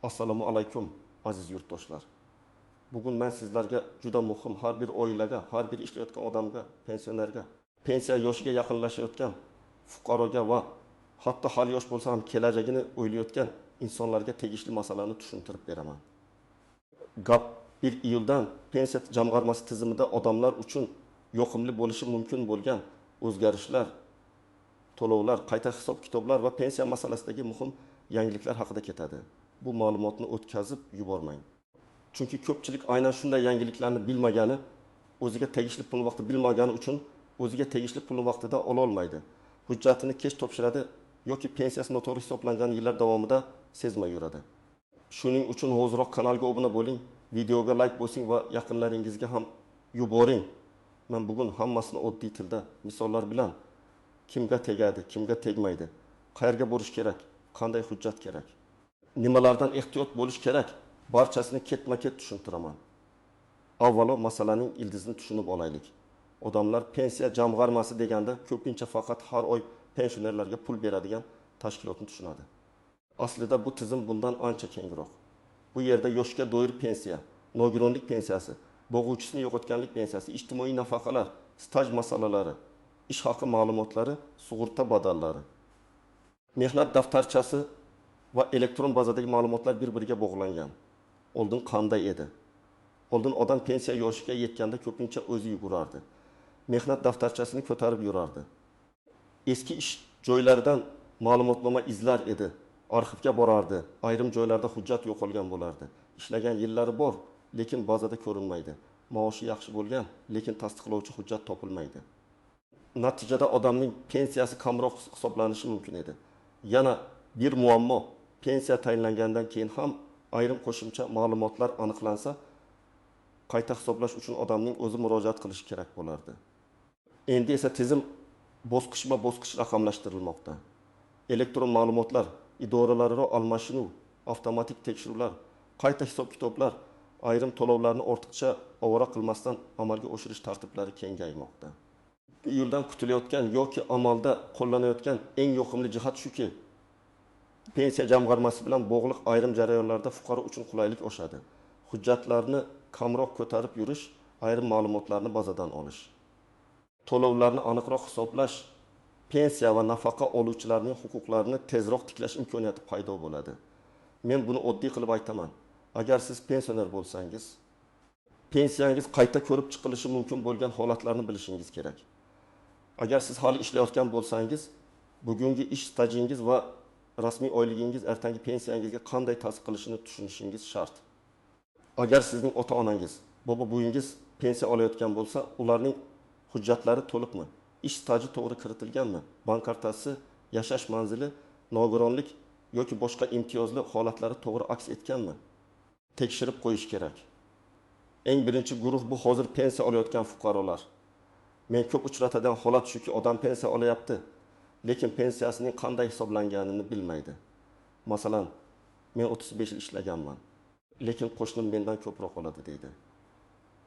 Assalomu alaykum, aziz yurtdoshlar. Bugun men sizlarga juda muhim, har bir oilaga, har bir ishlayotgan odamga, pensionerga, pensiya yoshiga yaqinlashayotgan fuqaroga va hatto hali yosh bo'lsa ham kelajagini o'ylayotgan insonlarga tegishli masalani tushuntirib beraman. Gap 1 iyuldan pensiya jamg'armasi tizimida odamlar uchun yoqimli bo'lishi mumkin bo'lgan o'zgarishlar, to'lovlar, qayta hisob-kitoblar va pensiya masalasidagi muhim yangiliklar haqida ketadi. Bu ma'lumotni o'tkazib yubormang. Chunki ko'pchilik aynan shunday yangiliklarni bilmagani, o'ziga tegishli pulni vaqtida bilmagani uchun o'ziga tegishli pulni vaqtida ola olmaydi. Hujjatini kech topshiradi yoki pensiyasi noto'g'ri hisoblangan yillar davomida sezmay yuradi. Shuning uchun hoziroq kanalga obuna bo'ling, videoga like bosing va yaqinlaringizga ham yuboring. Men bugun hammasini oddiy tilda, misollar bilan kimga tegadi, kimga tegmaydi, qayerga borish kerak, qanday hujjat kerak, nimalardan ehtiyot bo'lish kerak, barchasini ketma-ket tushuntiraman. Avvalo masalaning ildizini tushunib olaylik. Odamlar pensiya jamg'armasi deganda ko'pincha faqat har oy pensionerlarga pul beradigan tashkilotni tushunadi. Aslida bu tizim bundan ancha kengroq. Bu yerda yoshga doir pensiya, nogironlik pensiyasi, bo'g'uvchisini yo'qotganlik pensiyasi, ijtimoiy nafaqalar, staj masalalari, ish haqi ma'lumotlari, sug'urta badallari, mehnat daftarchasi va elektron bazadagi ma'lumotlar bir-biriga bog'langan. Oldin qanday edi? Oldin odam pensiya yoshiga yetganda ko'pincha o'zi yugurardi. Mehnat daftarchasini ko'tarib yurardi. Eski ish joylaridan ma'lumotnoma izlar edi. Arxivga borardi. Ayrim joylarda hujjat yo'qolgan bo'lardi. Ishlagan yillari bor, lekin bazada ko'rinmaydi. Maoshi yaxshi bo'lgan, lekin tasdiqlovchi hujjat topilmaydi. Natijada odamning pensiyasi kamroq hisoblanishi mumkin edi. Yana bir muammo, pensiya tayinlangandan keyin ham ayrim qo'shimcha ma'lumotlar aniqlansa, qayta hisoblash uchun odamning o'zi murojaat qilishi kerak bo'lardi. Endi esa tizim bosqichma-bosqich raqamlashtirilmoqda. Elektron ma'lumotlar, idoralararo almashinuv, avtomatik tekshiruvlar, qayta hisob-kitoblar, ayrim to'lovlarni ortiqcha ovora qilmasdan amalga oshirish tartiblari kengaymoqda. Iyuldan kutilayotgan yoki amalda qo'llanayotgan eng yoqimli jihat shuki, pensiya jamg'armasi bilan bog'liq ayrim jarayonlarda fuqaro uchun qulaylik oshadi. Hujjatlarni kamroq ko'tarib yurish, ayrim ma'lumotlarni bazadan olish, to'lovlarni aniqroq hisoblash, pensiya va nafaqa oluvchilarning huquqlarini tezroq tiklash imkoniyati paydo bo'ladi. Men buni oddiy qilib aytaman. Agar siz pensioner bo'lsangiz, pensiyangiz qayta ko'rib chiqilishi mumkin bo'lgan holatlarni bilishingiz kerak. Agar siz hali ishlayotgan bo'lsangiz, bugungi ish stajingiz va rasmiy oyligingiz ertangi pensiyangizga qanday ta'sir qilishini tushunishingiz shart. Agar sizning ota-onangiz, bobo-buvingiz pensiya olayotgan bo'lsa, ularning hujjatlari to'liqmi? Ish staji to'g'ri kiritilganmi? Bank kartasi, yashash manzili, nogironlik yoki boshqa imtiyozli holatlari to'g'ri aks etganmi? Tekshirib qo'yish kerak. Eng birinchi guruh bu hozir pensiya olayotgan fuqarolar. Men ko'p uchratadigan holat shuki, odam pensiya olayapti, lekin pensiyasining qanday hisoblanganini bilmaydi. Masalan, men 35 yil ishlaganman, lekin qo'shnim mendan ko'proq oladi deydi.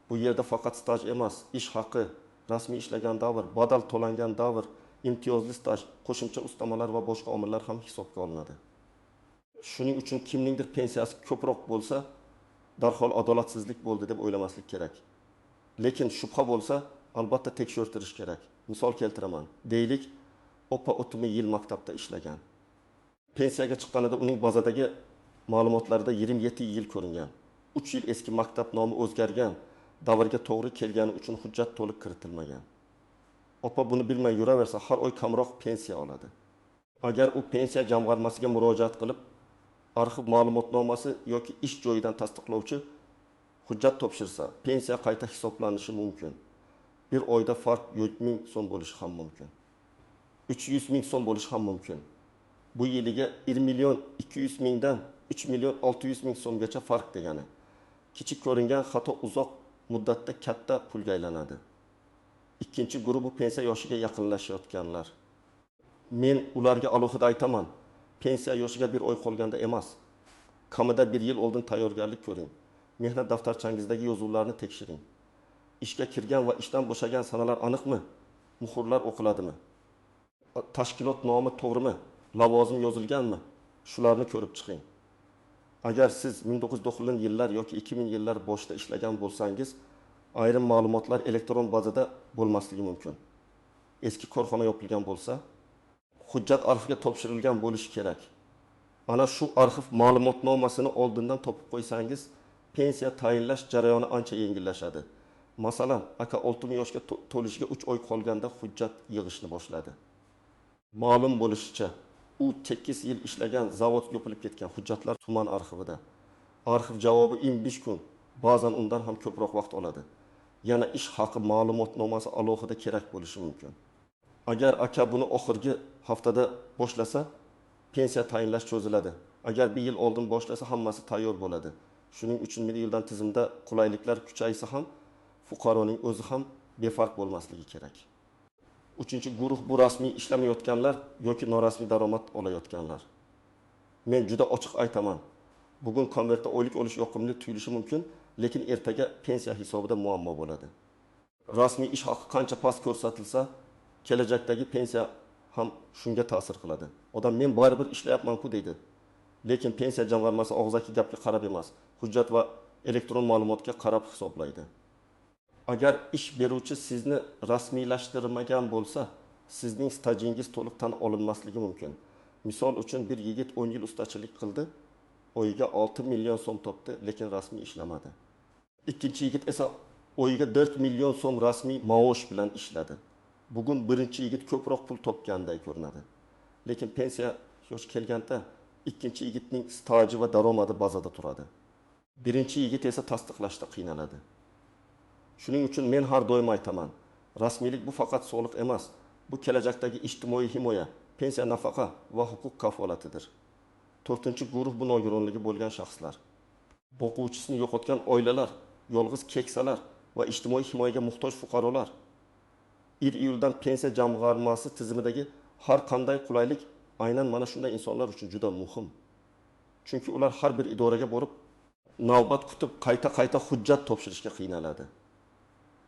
Bu yerda faqat staj emas, ish haqi, rasmiy ishlagan davr, badal to'langan davr, imtiyozli staj, qo'shimcha ustamalar va boshqa omillar ham hisobga olinadi. Shuning uchun kimningdir pensiyasi ko'proq bo'lsa, darhol adolatsizlik bo'ldi deb o'ylamaslik kerak. Lekin shubha bo'lsa, albatta tekshirtirish kerak. Misol keltiraman. Deylik, opa 30 yil maktabda ishlagan. Pensiyaga chiqqanida uning bazadagi ma'lumotlarida 27 yil ko'ringan. 3 yil eski maktab nomi o'zgargan, davrga to'g'ri kelgani uchun hujjat to'liq kiritilmagan. Opa buni bilmay yuraversa, har oy kamroq pensiya oladi. Agar u pensiya jamg'armasiga murojaat qilib, arxiv ma'lumotnomasi yoki ish joyidan tasdiqlovchi hujjat topshirsa, pensiya qayta hisoblanishi mumkin. Bir oyda farq 100 ming so'm bo'lishi ham mumkin. 300 ming so'm bo'lishi ham mumkin. Bu yiliga 1 million 200 mingdan 3 million 600 ming so'mgacha farq degani. Kichik ko'ringan xato uzoq muddatda katta pulga aylanadi. Ikkinchi guruh bu pensiya yoshiga yaqinlashayotganlar. Men ularga alohida aytaman, pensiya yoshiga bir oy qolganda emas, kamida bir yil oldin tayyorgarlik ko'ring. Mehnat daftarchangizdagi yozuvlarni tekshiring. Ishga kirgan va ishdan bo'shagan sanalar aniqmi? Muhrlar o'qiladimi? Tashkilot nomi to'g'rimi? Lavozim yozilganmi? Shularni ko'rib chiqing. Agar siz 1990 yillar yoki 2000 yillar boshida ishlagan bo'lsangiz, ayrim ma'lumotlar elektron bazada bo'lmasligi mumkin. Eski korxona yopilgan bo'lsa, hujjat arxivga topshirilgan bo'lishi kerak. Ana shu arxiv ma'lumotnomasini oldindan topib qo'ysangiz, pensiya tayinlash jarayoni ancha yengillashadi. Masalan, aka 60 yoshga to'lishiga 3 oy qolganda hujjat yig'ishni boshladi. Ma'lum bo'lishicha, u 8 yil ishlagan zavod yopilib ketgan, hujjatlar tuman arxivida. Arxiv javobi 15 kun, ba'zan undan ham ko'proq vaqt oladi. Yana ish haqi ma'lumotnomasi alohida kerak bo'lishi mumkin. Agar aka buni oxirgi haftada boshlasa, pensiya tayinlash cho'ziladi. Agar bir yil oldin boshlasa, hammasi tayyor bo'ladi. Shuning uchun bir yildan tizimda qulayliklar kuchaysa ham, fuqaroning o'zi ham befarq bo'lmasligi kerak. Uchinchi guruh bu rasmiy ishlamayotganlar yoki norasmiy daromad olayotganlar. Men juda ochiq aytaman. Bugun konvertda oylik olish yoqimli tuyulishi mumkin, lekin ertaga pensiya hisobida muammo bo'ladi. Rasmiy ish haqi qancha past ko'rsatilsa, kelajakdagi pensiya ham shunga ta'sir qiladi. Odam men baribir ishlayapman-ku deydi. Lekin pensiya jamg'armasi og'zaki gapga qarab emas, hujjat va elektron ma'lumotga qarab hisoblaydi. Agar ish beruvchi sizni rasmiylashtirmagan bo'lsa, sizning stajingiz to'liq tan olinmasligi mumkin. Misol uchun bir yigit 10 yil ustachilik qildi, oyiga 6 million so'm topdi, lekin rasmiy ishlamadi. Ikkinchi yigit esa oyiga 4 million so'm rasmiy maosh bilan ishladi. Bugun birinchi yigit ko'proq pul topganday ko'rinadi. Lekin pensiya yoshi kelganda ikkinchi yigitning staji va daromadi bazada turadi. Birinchi yigit esa tasdiqlashda qiynaladi. Shuning uchun men har doim aytaman, rasmiylik bu faqat soliq emas, bu kelajakdagi ijtimoiy himoya, pensiya, nafaqa va huquq kafolatidir. To'rtinchi guruh bu nogironligi bo'lgan shaxslar. Boquvchisini yo'qotgan oilalar, yolg'iz keksalar va ijtimoiy himoyaga muhtoj fuqarolar. 1 iyuldan pensiya jamg'armasi tizimidagi har qanday qulaylik aynan mana shunday insonlar uchun juda muhim. Chunki ular har bir idoraga borib, navbat kutib, qayta-qayta hujjat topshirishga qiynaladi.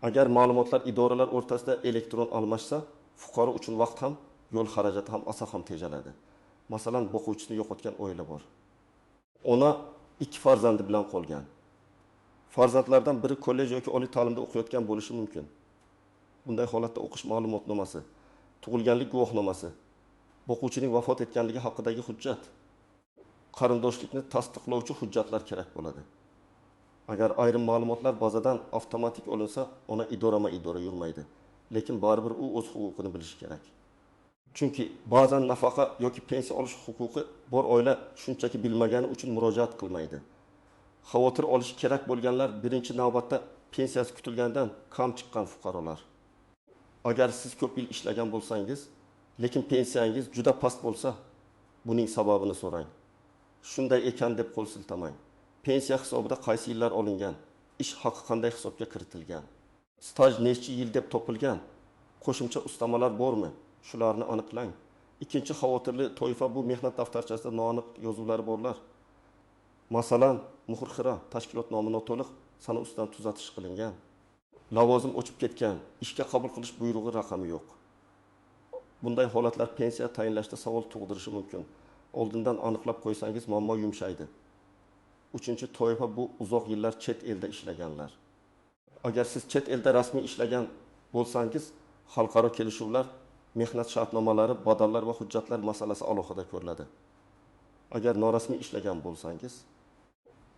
Agar ma'lumotlar idoralar o'rtasida elektron almashsa, fuqaro uchun vaqt ham, yo'l xarajati ham asa ham tejaladi. Masalan, boquvchisini yo'qotgan oila bor. Ona 2 farzandi bilan qolgan. Farzandlardan biri kollej yoki oliy ta'limda o'qiyotgan bo'lishi mumkin. Bunday holatda o'qish ma'lumotnomasi, tug'ilganlik guvohnomasi, boquvchining vafot etganligi haqidagi hujjat, qarindoshlikni tasdiqlovchi hujjatlar kerak bo'ladi. Agar ayrim ma'lumotlar bazadan avtomatik olinsa, ona idorama-idora yurmaydi. Lekin baribir u o'z huquqini bilishi kerak. Chunki ba'zan nafaqa yoki pensiya olish huquqi bor oila shunchaki bilmagani uchun murojaat qilmaydi. Xavotir olishi kerak bo'lganlar birinchi navbatda pensiyasi kutilgandan kam chiqqan fuqarolar. Agar siz ko'p yil ishlagan bo'lsangiz, lekin pensiyangiz juda past bo'lsa, buning sababini so'rang. Shunday ekan deb qo'l siltamang. Pensiya hisobida qaysi yillar olingan, ish haqi qanday hisobga kiritilgan, staj necha yil deb topilgan, qo'shimcha ustamalar bormi? Shularni aniqlang. Ikkinchi xavotirli toifa bu mehnat daftarchasida noaniq yozuvlari borlar. Masalan, muhr xira, tashkilot nomi noto'liq, sana ustidan tuzatish qilingan. Lavozim o'chib ketgan, ishga qabul qilish buyrug'i raqami yo'q. Bunday holatlar pensiya tayinlashda savol tug'dirishi mumkin. Oldindan aniqlab qo'ysangiz muammo yumshaydi. Uchinchi toifa bu uzoq yillar chet elda ishlaganlar. Agar siz chet elda rasmiy ishlagan bo'lsangiz, xalqaro kelishuvlar, mehnat shartnomalari, badallar va hujjatlar masalasi alohida ko'riladi. Agar norasmiy ishlagan bo'lsangiz,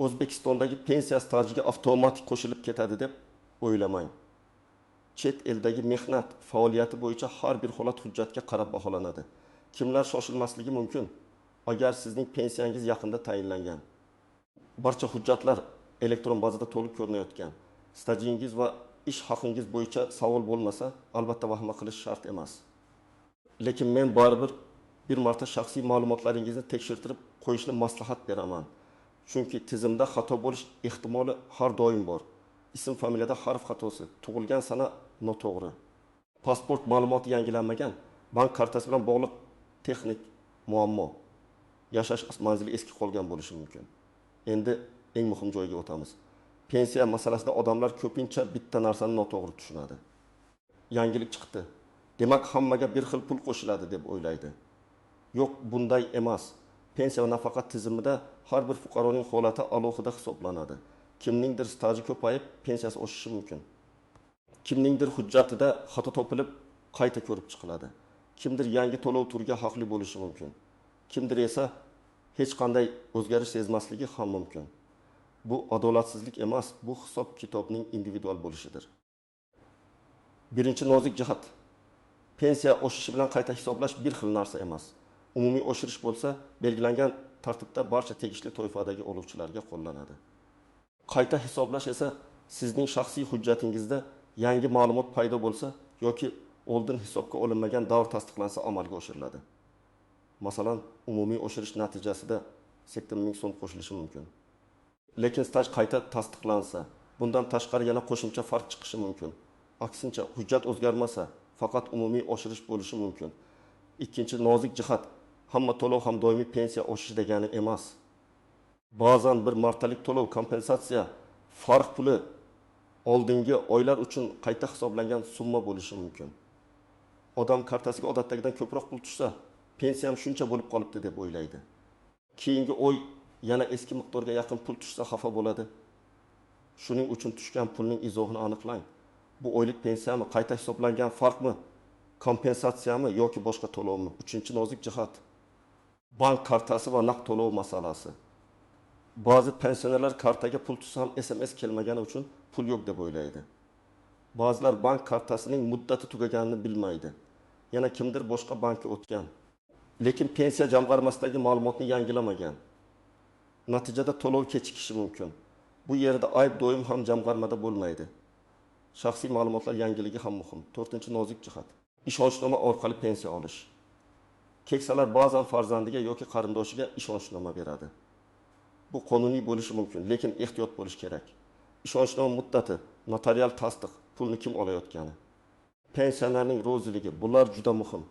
O'zbekistondagi pensiya stajiga avtomatik qo'shilib ketadi deb o'ylamang. Chet eldagi mehnat faoliyati bo'yicha har bir holat hujjatga qarab baholanadi. Kimlar shoshilmasligi mumkin? Agar sizning pensiyangiz yaqinda tayinlangan, barcha hujjatlar elektron bazada to'liq ko'rinayotgan, stajingiz va ish haqingiz bo'yicha savol bo'lmasa, albatta vahima qilish shart emas. Lekin men baribir bir marta shaxsiy ma'lumotlaringizni tekshirtirib qo'yishni maslahat beraman. Chunki tizimda xato bo'lish ehtimoli har doim bor. Ism familiyada harf xatosi, tug'ilgan sana noto'g'ri, pasport ma'lumoti yangilanmagan, bank kartasi bilan bog'liq texnik muammo, yashash manzili eski qolgan bo'lishi mumkin. Endi eng muhim joyga o'tamiz. Pensiya masalasida odamlar ko'pincha bitta narsani noto'g'ri tushunadi. Yangilik chiqdi, demak hammaga bir xil pul qo'shiladi deb o'ylaydi. Yo'q, bunday emas. Pensiya va nafaqa tizimida har bir fuqaroning holati alohida hisoblanadi. Kimningdir staji ko'payib, pensiyasi oshishi mumkin. Kimningdir hujjatida xato topilib, qayta ko'rib chiqiladi. Kimdir yangi to'lov turiga haqli bo'lishi mumkin. Kimdir esa hech qanday o'zgarish sezmasligi ham mumkin. Bu adolatsizlik emas, bu hisob-kitobning individual bo'lishidir. Birinchi nozik jihat. Pensiya oshishi bilan qayta hisoblash bir xil narsa emas. Umumiy oshirish bo'lsa, belgilangan tartibda barcha tegishli toifadagi oluvchilarga qo'llanadi. Qayta hisoblash esa sizning shaxsiy hujjatingizda yangi ma'lumot paydo bo'lsa yoki oldin hisobga olinmagan davr tasdiqlansa amalga oshiriladi. Masalan, umumiy oshirish natijasida 80 000 so'm qo'shilishi mumkin. Lekin staj qayta tasdiqlansa, bundan tashqari yana qo'shimcha farq chiqishi mumkin. Aksincha, hujjat o'zgarmasa, faqat umumiy oshirish bo'lishi mumkin. Ikkinchi nozik jihat, hamma to'lov ham doimiy pensiya oshishi degani emas. Ba'zan bir martalik to'lov, kompensatsiya, farq puli oldingi oylar uchun qayta hisoblangan summa bo'lishi mumkin. Odam kartasiga odatdagidan ko'proq pul tushsa, pensiyam shuncha bo'lib qolibdi deb o'ylaydi. Keyingi oy yana eski miqdorga yaqin pul tushsa xafa bo'ladi. Shuning uchun tushgan pulning izohini aniqlang. Bu oylik pensiyami, qayta hisoblangan farqmi, kompensatsiyami yoki boshqa to'lovmi? Uchinchi nozik jihat, bank kartasi va naqd to'lov masalasi. Ba'zi pensionerlar kartaga pul tushsa ham SMS kelmagani uchun pul yo'q deb o'ylaydi. Ba'zilar bank kartasining muddati tugaganini bilmaydi. Yana kimdir boshqa bankka o'tgan, lekin pensiya jamg'armasidagi ma'lumotni yangilamagan. Natijada to'lov kechikishi mumkin. Bu yerda ayb doim ham jamg'armada bo'lmaydi. Shaxsiy ma'lumotlar yangiligi ham muhim. To'rtinchi nozik jihat, ishonchnoma orqali pensiya olish. Keksalar ba'zan farzandiga yoki qarindoshiga ishonchnoma beradi. Bu qonuniy bo'lishi mumkin, lekin ehtiyot bo'lish kerak. Ishonchnoma muddati, notarial tasdiq, pulni kim olayotgani, pensionerning roziligi, bular juda muhim.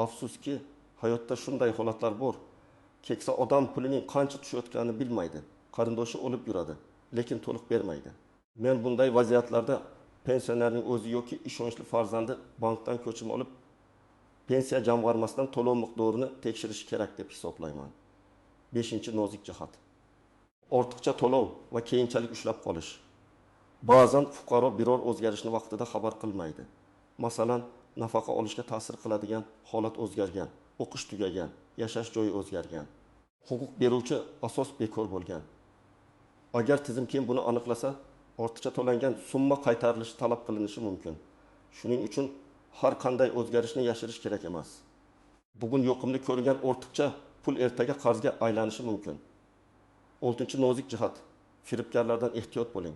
Afsuski, hayotda shunday holatlar bor. Keksa odam pulining qancha tushayotganini bilmaydi. Qarindoshi olib yuradi, lekin to'liq bermaydi. Men bunday vaziyatlarda pensionerning o'zi yoki ishonchli farzandi bankdan ko'chirma olib, pensiya jamg'armasidan to'lov miqdorini tekshirishi kerak deb hisoblayman. Beshinchi nozik jihat, ortiqcha to'lov va keyinchalik ushlab qolish. Ba'zan fuqaro biror o'zgarishni vaqtida xabar qilmaydi. Masalan, nafaqa olishga ta'sir qiladigan holat o'zgargan, o'qish tugagan, yashash joyi o'zgargan, huquq beruvchi asos bekor bo'lgan. Agar tizim keyin buni aniqlasa, ortiqcha to'langan summa qaytarilishi talab qilinishi mumkin. Shuning uchun har qanday o'zgarishni yashirish kerak emas. Bugun yoqimli ko'ringan ortiqcha pul ertaga qarzga aylanishi mumkin. Oltinchi nozik jihat, firibgarlardan ehtiyot bo'ling.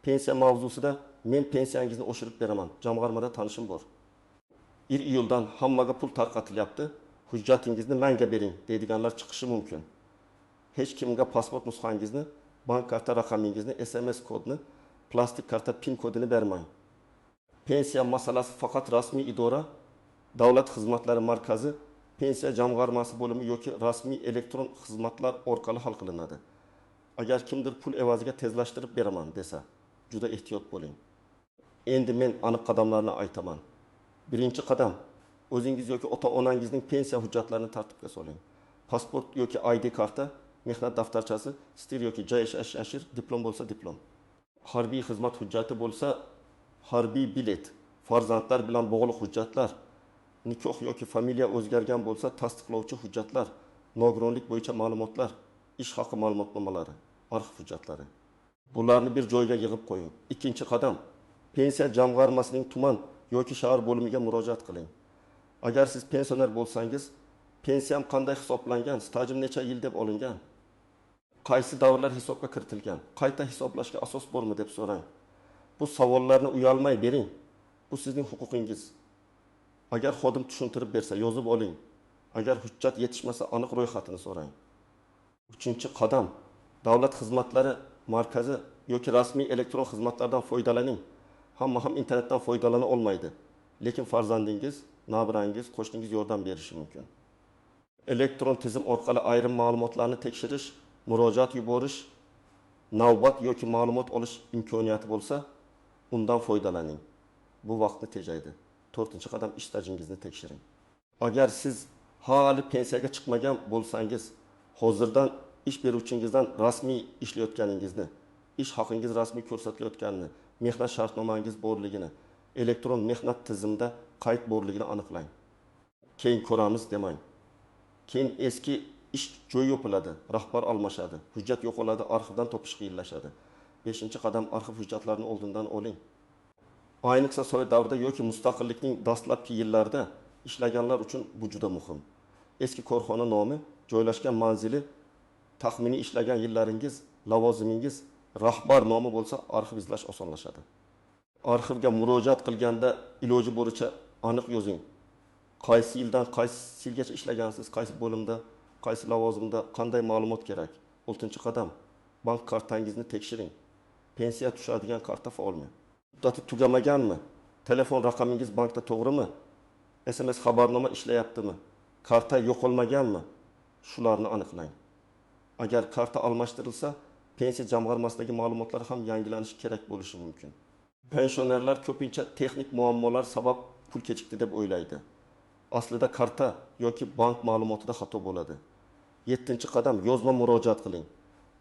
Pensiya mavzusida men pensiyangizni oshirib beraman, jamg'armada tanishim bor. 1 iyuldan hammaga pul tarqatilyapti, hujjatingizni menga bering deydiganlar chiqishi mumkin. Hech kimga pasport nusxangizni, bank karta raqamingizni, SMS kodni, plastik karta PIN kodini bermang. Pensiya masalasi faqat rasmiy idora, davlat xizmatlari markazi, pensiya jamg'armasi bo'limi yoki rasmiy elektron xizmatlar orqali hal qilinadi. Agar kimdir pul evaziga tezlashtirib beraman desa, juda ehtiyot bo'ling. Endi men aniq qadamlarni aytaman. Birinchi qadam, o'zingiz yoki ota-onangizning pensiya hujjatlarini tartibga soling. Pasport yoki ID karta, mehnat daftarchasi, STIR yoki JSH, diplom bo'lsa diplom. Harbiy xizmat hujjati bo'lsa harbiy bilet, farzandlar bilan bog'liq hujjatlar, nikoh yoki familiya o'zgargan bo'lsa tasdiqlovchi hujjatlar, nogironlik bo'yicha ma'lumotlar, ish haqi ma'lumotnomalari, arxiv hujjatlari. Bularni bir joyga yig'ib qo'ying. Ikkinchi qadam, pensiya jamg'armasining tuman yoki shahar bo'limiga murojaat qiling. Agar siz pensioner bo'lsangiz, pensiyam qanday hisoblangan, stajim necha yil deb olingan, qaysi davrlar hisobga kiritilgan, qayta hisoblashga asos bormi deb so'rang. Bu savollarni uyalmay bering. Bu sizning huquqingiz. Agar xodim tushuntirib bersa, yozib oling. Agar hujjat yetishmasa, aniq ro'yxatini so'rang. Uchinchi qadam, davlat xizmatlari markazi yoki rasmiy elektron xizmatlardan foydalaning. Hamma ham internetdan foydalana olmaydi, lekin farzandingiz, nabrangiz, qo'shningiz yordam berishi mumkin. Elektron tizim orqali ayrim ma'lumotlarni tekshirish, murojaat yuborish, navbat yoki ma'lumot olish imkoniyati bo'lsa, undan foydalaning. Bu vaqtni tejaydi. To'rtinchi qadam, ish stajingizni tekshiring. Agar siz Hali pensiyaga chiqmagan bo'lsangiz, hozirdan ish beruvchingizdan rasmiy ishlayotganingizni, ish haqingiz rasmiy ko'rsatilayotganini, mehnat shartnomangiz borligini, elektron mehnat tizimida qayd borligini aniqlang. Keyin ko'ramiz demang. Keyin eski ish joyi yopiladi, rahbar almashadi, hujjat yo'qoladi, arxivdan topish qiyinlashadi. 5-qadam arxiv hujjatlarini oldindan oling. Ayniqsa sovet davrida yoki mustaqillikning dastlabki yillarida ishlaganlar uchun bu juda muhim. Eski korxona nomi, joylashgan manzili, taxminiy ishlagan yillaringiz, lavozimingiz, rahbar nomi bo'lsa arxiv izlash osonlashadi. Arxivga murojaat qilganda iloji boricha aniq yozing. Qaysi yildan qaysi yilgacha ishlagansiz, qaysi bo'limda, qaysi lavozimda, qanday ma'lumot kerak. 6-qadam bank kartangizni tekshiring. Pensiya tushadigan karta faolmi? Muddati tugamaganmi? Telefon raqamingiz bankda to'g'rimi? SMS xabarnoma ishlayaptimi? Karta yo'qolmaganmi? Shularni aniqlang. Agar karta almashtirilsa, pensiya jamg'armasidagi ma'lumotlar ham yangilanishi kerak bo'lishi mumkin. Pensionerlar ko'pincha texnik muammolar sabab pul kechikdi deb o'ylaydi. Aslida karta yoki bank ma'lumotida xato bo'ladi. 7-qadam yozma murojaat qiling.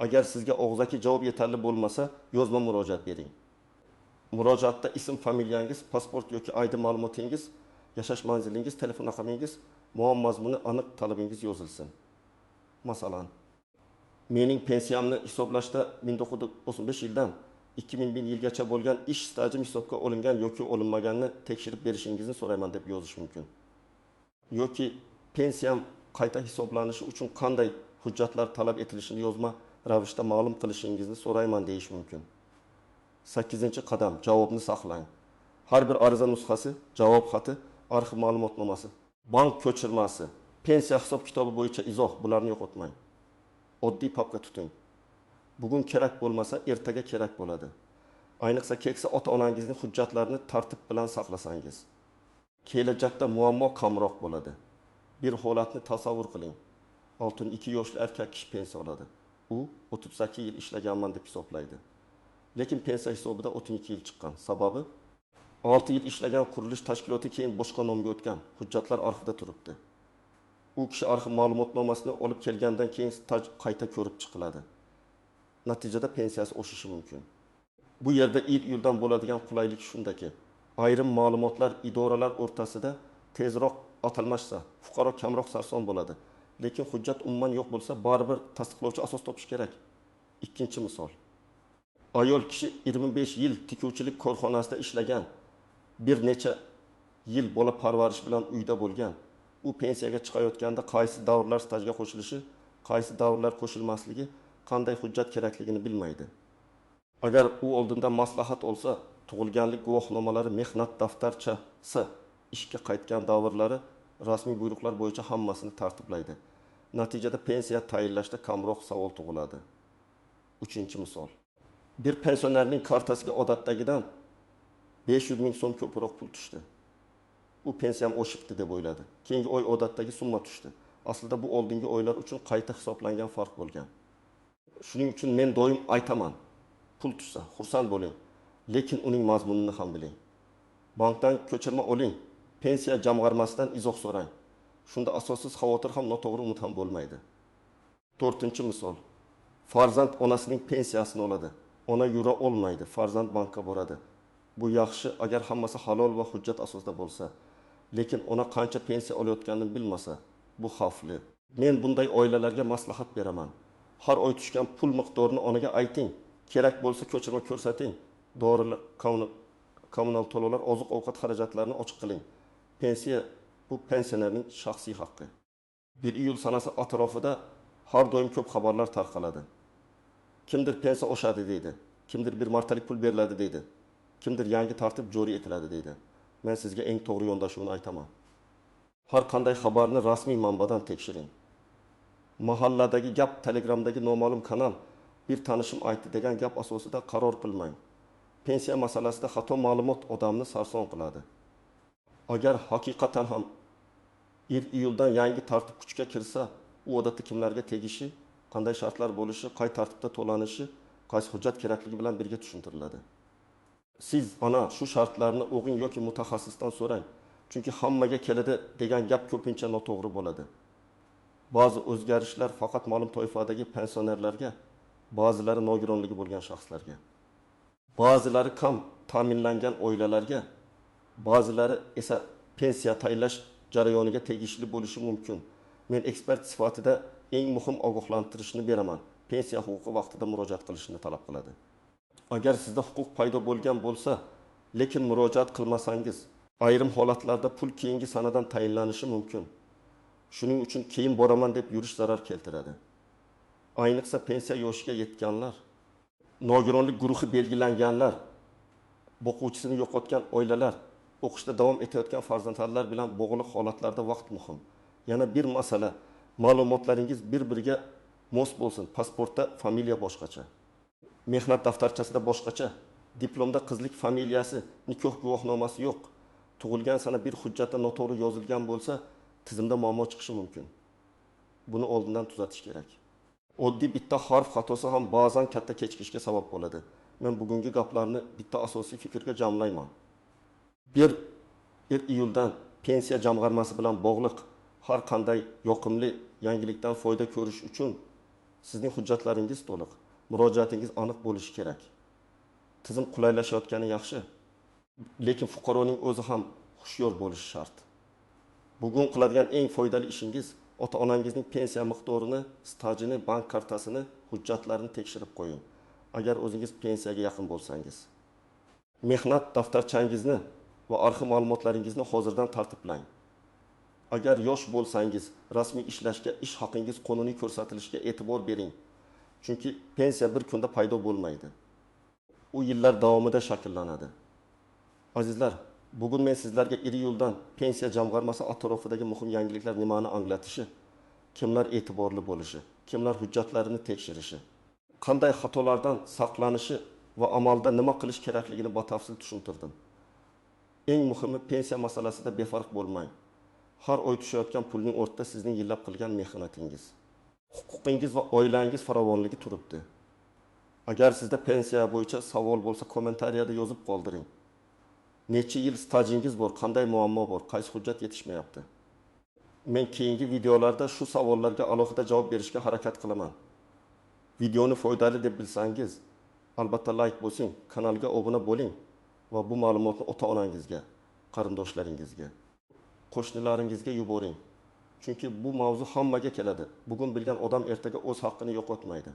Agar sizga og'zaki javob yetarli bo'lmasa, yozma murojaat bering. Murojaatda ism, familiyangiz, pasport yoki ID ma'lumotingiz, yashash manzilingiz, telefon raqamingiz, muammo mazmuni aniq talabingiz yozilsin. Masalan, mening pensiyamni hisoblashda 1995 yildan 2001 yilgacha bo'lgan ish stajim hisobga olingan yoki olinmaganini tekshirib berishingizni so'rayman deb yozish mumkin. Yoki pensiyam qayta hisoblanishi uchun qanday hujjatlar talab etilishini yozma ravishda ma'lum qilishingizni so'rayman deyish mumkin. 8-qadam javobni saqlang. Har bir ariza nusxasi, javob xati, arxiv ma'lumotnomasi, bank ko'chirmasi, pensiya hisob kitobi bo'yicha izoh, bularni yo'qotmang. Oddiy papka tuting. Bugun kerak bo'lmasa, ertaga kerak bo'ladi. Ayniqsa keksa ota-onangizning hujjatlarini tartib bilan saqlasangiz, kelajakda muammo kamroq bo'ladi. Bir holatni tasavvur qiling. 62 yoshli erkak kishi pensiya oladi. U 38 yil ishlaganman deb hisoblaydi. Lekin pensiya hisobida 32 yil chiqqan. Sababi 6 yil ishlagan qurilish tashkiloti keyin boshqa nomga o'tgan. Hujjatlar arxivda turibdi. U kishi arxiv ma'lumotnomasini olib kelgandan keyin staj qayta ko'rib chiqiladi. Natijada pensiyasi oshishi mumkin. Bu yerda 1 iyuldan bo'ladigan qulaylik shundaki, ayrim ma'lumotlar idoralar o'rtasida tezroq almashsa, fuqaro kamroq sarson bo'ladi. Lekin hujjat umuman yo'q bo'lsa, baribir tasdiqlovchi asos topish kerak. Ikkinchi misol. Ayol kishi 25 yil tikuvchilik korxonasida ishlagan, bir necha yil bola parvarish bilan uyda bo'lgan. U pensiyaga chiqayotganda qaysi davrlar stajga qo'shilishi, qaysi davrlar qo'shilmasligi, qanday hujjat kerakligini bilmaydi. Agar u oldindan maslahat olsa, tug'ilganlik guvohnomalari, mehnat daftarchasi, ishga qaytgan davrlari rasmiy buyruqlar bo'yicha hammasini tartiblaydi. Natijada pensiya tayinlashda kamroq savol tug'iladi. Uchinchi misol. Bir pensionerning kartasiga odatdagidan 500 ming so'm ko'proq pul tushdi. U pensiyam oshibdi deb o'yladi. Keyingi oy odatdagi summa tushdi. Aslida bu oldingi oylar uchun qayta hisoblangan farq bo'lgan. Shuning uchun men doim aytaman, pul tushsa xursand bo'ling, lekin uning mazmunini ham biling. Bankdan ko'chirma oling, pensiya jamg'armasidan izoh so'rang. Shunda asossiz xavotir ham, noto'g'ri umid ham bo'lmaydi. 4-misol. Farzand onasining pensiyasini oladi. Ona yura olmaydi, farzand bankka boradi. Bu yaxshi agar hammasi halol va hujjat asosida bo'lsa. Lekin ona qancha pensiya olayotganini bilmasa, bu xavfli. Men bunday oilalarga maslahat beraman. Har oy tushgan pul miqdorini onaga ayting. Kerak bo'lsa ko'chirma ko'rsating. Dorilar, kommunal to'lovlar, oziq-ovqat xarajatlarini ochiq qiling. Pensiya bu pensionerning shaxsiy haqqi. 1 iyul sanasi atrofida har doim ko'p xabarlar tarqaladi. Kimdir pensiya oshadi deydi, kimdir bir martalik pul beriladi deydi, kimdir yangi tartib joriy etiladi deydi. Men sizga eng to'g'ri yondashuvni aytaman. Har qanday xabarni rasmiy manbadan tekshiring. Mahalladagi gap, Telegramdagi noma'lum kanal, bir tanishim aytdi degan gap asosida qaror qilmang. Pensiya masalasida xato ma'lumot odamni sarson qiladi. Agar haqiqatan ham 1 iyuldan yangi tartib kuchga kirsa, u odatda kimlarga tegishi, qanday shartlar bo'lishi, qay tartibda to'lanishi, qaysi hujjat kerakligi bilan birga tushuntiriladi. Siz ana shu shartlarni o'qing yoki mutaxassisdan so'rang. Chunki hammaga keladi degan gap ko'pincha noto'g'ri bo'ladi. Ba'zi o'zgarishlar faqat ma'lum toifadagi pensionerlarga, ba'zilari nogironligi bo'lgan shaxslarga, ba'zilari kam ta'minlangan oilalarga, ba'zilari esa pensiya tayinlash jarayoniga tegishli bo'lishi mumkin. Men ekspert sifatida eng muhim ogohlantirishni beraman. Pensiya huquqi vaqtida murojaat qilishni talab qiladi. Agar sizda huquq paydo bo'lgan bo'lsa, lekin murojaat qilmasangiz, ayrim holatlarda pul keyingi sanadan tayinlanishi mumkin. Shuning uchun keyin boraman deb yurish zarar keltiradi. Ayniqsa pensiya yoshiga yetganlar, nogironlik guruhi belgilanganlar, boquvchisini yo'qotgan oilalar, o'qishda davom etayotgan farzandlar bilan bog'liq holatlarda vaqt muhim. Yana bir masala, ma'lumotlaringiz bir-biriga mos bo'lsin. Pasportda familiya boshqacha, mehnat daftarchasida boshqacha, diplomda qizlik familiyasi, nikoh guvohnomasi yo'q. Tug'ilgan sana bir hujjatda noto'g'ri yozilgan bo'lsa, tizimda muammo chiqishi mumkin. Buni oldindan tuzatish kerak. Oddiy bitta harf xatosi ham ba'zan katta kechikishga sabab bo'ladi. Men bugungi gaplarni bitta asosiy fikrga jamlayman. 1 iyuldan pensiya jamg'armasi bilan bog'liq har qanday yoqimli yangilikdan foyda ko'rish uchun sizning hujjatlaringiz to'liq, murojaatingiz aniq bo'lishi kerak. Tizim qulaylashayotgani yaxshi, lekin fuqaroning o'zi ham hushyor bo'lishi shart. Bugun qiladigan eng foydali ishingiz ota-onangizning pensiya miqdorini, stajini, bank kartasini, hujjatlarini tekshirib qo'ying. Agar o'zingiz pensiyaga yaqin bo'lsangiz. Mehnat daftarchangizni va arxiv ma'lumotlaringizni hozirdan tartiblang. Agar yosh bo'lsangiz, rasmiy ishlashga, ish haqingiz qonuniy ko'rsatilishiga e'tibor bering. Chunki pensiya bir kunda paydo bo'lmaydi. U yillar davomida shakllanadi. Azizlar, bugun men sizlarga 1 iyuldan pensiya jamg'armasi atrofidagi muhim yangiliklar nimani anglatishi, kimlar e'tiborli bo'lishi, kimlar hujjatlarini tekshirishi, qanday xatolardan saqlanishi va amalda nima qilish kerakligini batafsil tushuntirdim. Eng muhimi, pensiya masalasida befarq bo'lmang. Har oy tushayotgan pulning o'rtada sizning yillab qilgan mehnatingiz, huquqingiz va oilangiz farovonligi turibdi. Agar sizda pensiya bo'yicha savol bo'lsa, kommentariyada yozib qoldiring. Necha yil stajingiz bor, qanday muammo bor, qaysi hujjat yetishmayapti? Men keyingi videolarda shu savollarga alohida javob berishga harakat qilaman. Videoni foydali deb bilsangiz, albatta like bosing, kanalga obuna bo'ling va bu ma'lumotni ota-onangizga, qarindoshlaringizga, qo'shnilaringizga yuboring. Chunki bu mavzu hammaga keladi. Bugun bilgan odam ertaga o'z haqqini yo'qotmaydi.